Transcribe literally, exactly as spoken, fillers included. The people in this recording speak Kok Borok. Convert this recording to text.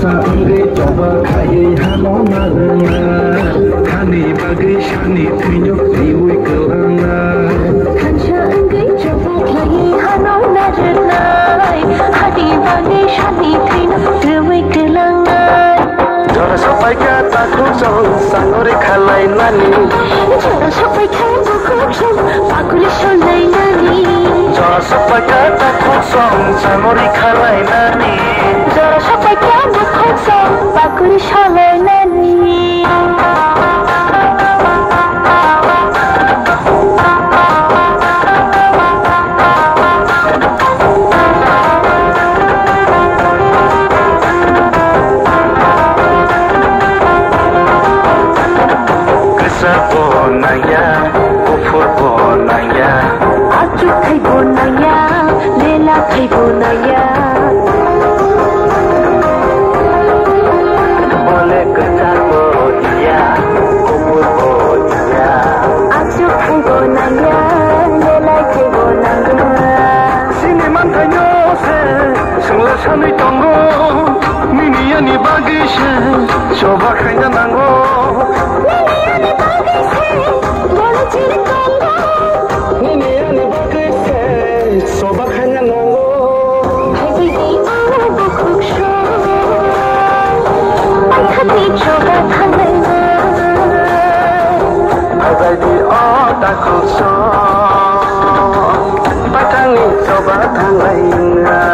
Sa wngwi choba khaiwi hano narwkna, hani bagwi sani thwino twiwi kwlangna. Khansa wngwi choba khaiwi hano narwknai, hani bagwi sani thwino twiwi kwlangnai. Jora sopaikha takhuk song sangori khalainani. Jora sopaikha bukhuk song pakuri solainani. Jora sopaikha takhuk song sangori khalainani. Jora sopaikha bukhuk song pakuri solainani. Kwchak bo nangya, kuphur bo nangya. Achuk khai bo nangya, lela khai bo nangya. Bole kwchak bo ya, kuphur bo ya. Achuk khai bo nangya, lela khai bo nangya. Sini manthaino se, swngla sanwi tongo. Nini ani bagwi se, choba khaina nango. Nini ani bagwi se, bole chiri tongo. Nini ani bagwi se, choba khaina nango. Haibidi o bukhuk song, paithakni choba thanglaina. Haibidi o takhuk song, paithakni choba thanglaina.